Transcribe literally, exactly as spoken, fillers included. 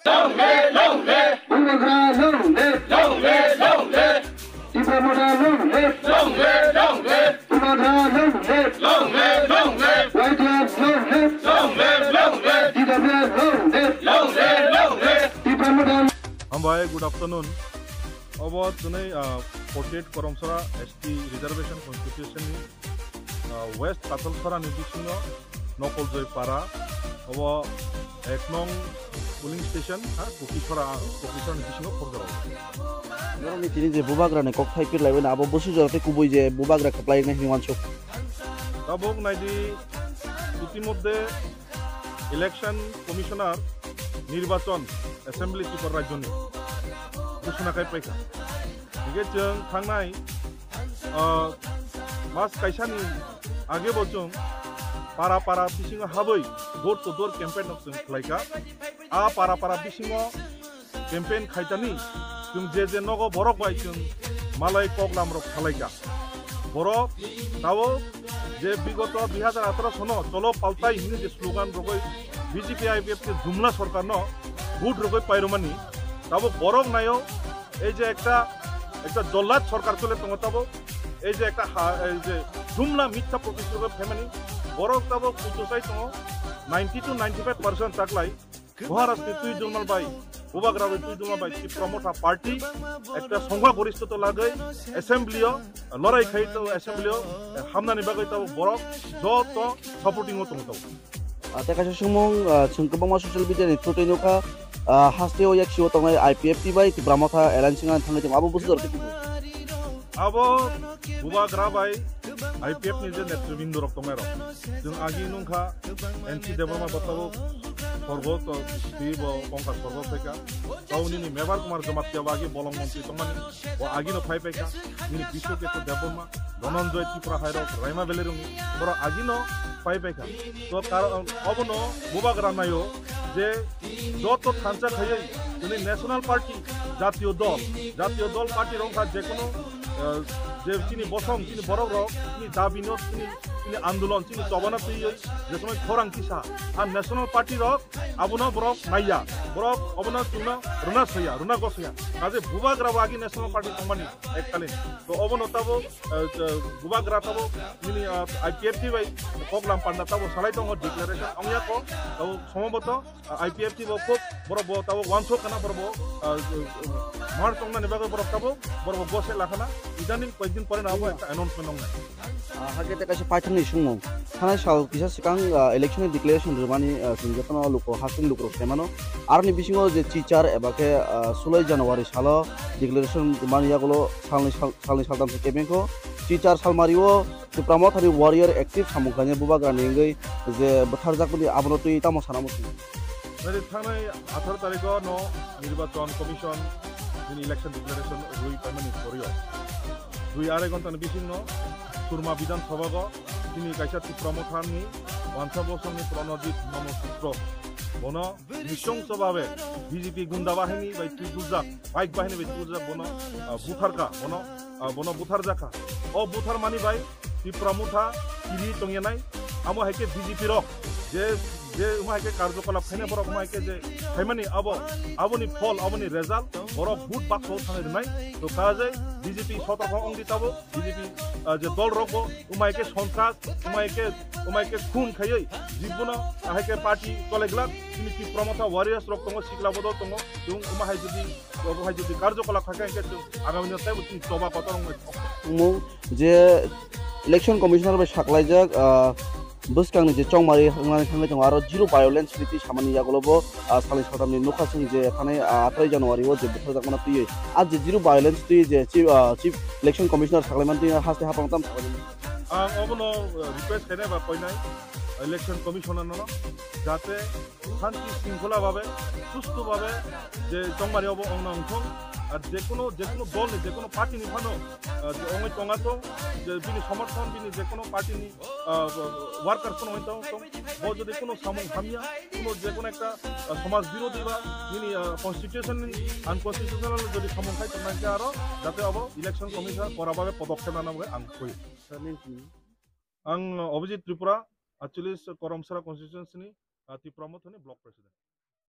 Long live, long live. Bubagra long live. Long live, long live. Tipra Motha long live. Long live, long live. Bubagra long live. Long live, long live. Y T F long live. Long live, long live. T W F long live. Long live, long live. Tipra Motha. Hambai, good afternoon. Obo twnwi, ah, forty-eight Koromsora S T reservation constituency ni, ah, West Katalsora ni bisingo Nokoljoy para, obo ek nong polling station, ha, Kokisora, Kokisora ni bisingo khobjak. Norokni tini je Bubagra ni kokthai pir laibani abo bwswk jora tei kubui je Bubagra kwplai wngnai hinwi wansuk. Tabuk naidi, itimodde Election Commissioner nirbachon Assembly Tripura Rajyoni ghosona khai paikha. Hingke chwng thangnai, ah, mas kaisani age bo chwng para para bisingo habwi door to door campaign no chwng khlaikha. A para para bisingo campaign khaitani, chwng je je nogo borok bai chwng malai koklam rok salaikha. Borok tabuk je bigoto dui hajar atharo sono cholo paltai hini je slogan rogoi B J P I P F T jumla sorkar no vote rogoi pairomani, tabuk borok nayo ei je ekta, ekta jollat sorkar chole tongo tabuk, ei je ekta ha, ei je jumla mitha protistha rogoi phaimani borok tabuk kuchusai tongo ninety to ninety five percent taklai. Maharaj ni twi dungma bai, Bubagra bai twi dungma bai, Tipra Motha Party, ekta songkha gorishtho to lagwi assembly o lorai khai to assembly o hamnani bagwi to borok joto supporting o tong to. Ah, tei kaisa sumung, ah, chwng kwbangma social media ni through twi nukha, ah, haste o yaksi o tongnai I P F T bai Tipra Motha alliance wngna thangwi tong abo bwswk jora twi. Abo Bubagra bai I P F ni je netribindu rok tongnai rok. Chwng agi nungkha N C Debbarma bo tabuk sorgo to twi bo kongkha sorgo phaikha. Tau nini Mebar Kumar Jamatia bo agi bolong montri tongmani bo agino phai phaikha. Nini Biswakethu Debbarma, Dhananjoy Tripura hai rok Raima Valley rungni borok agino phai phaikha. To kar-, obono Bubagra nayo je joto thansa khaiwi chini National Party, Jatiyo Dol, Jatiyo Dol party rok wngkha jekono, eh, je chini bosong, chini borok rok, chini dabi no, chini, chini andolon, chini chobana twiwi je somoi khorang kisa. Ar National Party rok abono borok naiya, borok obono chwngno rwna soya, rwna gosaya. Kaje Bubagra bo agi National Party tongmani ekkalin. To obono tabuk, eh, eh, Bubagra tabuk nini, eh, I P F T bai koklam panda tabuk salai tongo declaration ongya ko, tabuk somoboto, eh, I P F T bo khub borok bo tabuk wansuk kana borok bo, eh, eh, mar tongnani bagwi borok tabuk, borok bo gose lakhana, idaning koyekdin pore na abo ekta announcement wngnai. Ah, hakhe tei kaisa paithakni sumung. Thanai sal kisa swkang, ah, election ni declaration rwmani, ah, chwng jotono luko, hasteni lukurok sai mano. Aroni bisingo je chichar eba khe, ah, sulai January salo declaration rwmani yagulo salni sal, salni saltam se kebengkho. Chichar salmario Tipra Mothani warrior active samung khlainai Bubagrani wngwi je bwtharjakmani abono twi tamo sana muchung. Nari thangnai atharo tarikho no Nirbachon Commission nini election declaration rwi paimani porio. Dui arai ghonta ni bisingno Surma Bidhan Sabha go chini kaisa Tipra Mothani wansa bosongni Pranajit Mano Sutro. Bono nisongso babe B J P gunda bahini bai twijak, bike bahini bai twijak bono, ah, butharka, bono, ah, bono butharjakha. O butharmani bai Tipra Motha kiri tongyanai, amo hai khe B J P rok je, je amo hai khe karjokolap khainai borok amo hai khe je khaimani abo, aboni phol, aboni result borok vote baksa o thangwi rwnai. To kaje B J P sotorko wngdi tabuk, B J P, ah, je dol rok bo amo hai khe sontras, amo hai khe, amo hai khe khun khaiwi jibono hai khe party cholai glak. Chini Tipra Motha warriors rok tongo, sikla bodol tongo, chwng amo hai jodi, amo hai jodi karjokolap kha khe, hwnkhe chwng agami no teibo chini choba kotor wngwi thok. Omo je Election Commissioner bai saklaijak, ah, bwskangni je chongmari wngnani thangwi tongo, aro zero violence ni twi samani yagulo bo, ah, salni saltamni nokha chwng je thanai, ah, athrai January o je butharjakmano twiwi. Ah, je zero violence twi je Chief, ah, Chief Election Commissioner saklaimani twi haste hapang tam saklaimani. Ang obono, ah, request khainai ba koinai Election Commissioner no, jate shanti shringkhola babe, susto babe je chongmari obo ongna wngthong. Ar jekono, jekono dol ni, jekono party ni phano, ah, je ongwi tonga thong, je bini somorthon, bini jekono party ni, ah, worker phano ongwi tong, tong, bo jodi kono samung hamya, kono jekono ekta, ah, somaj birodhi ba nini, ah, constitution ni unconstitutional jodi samung khai tongna khe aro jate obo Election Commission kora babe podokkhep nana bagwi ang koi. Ang Abhijit Tripura, actually Koromsora constituency ni, ah, Tipra Mothani block president.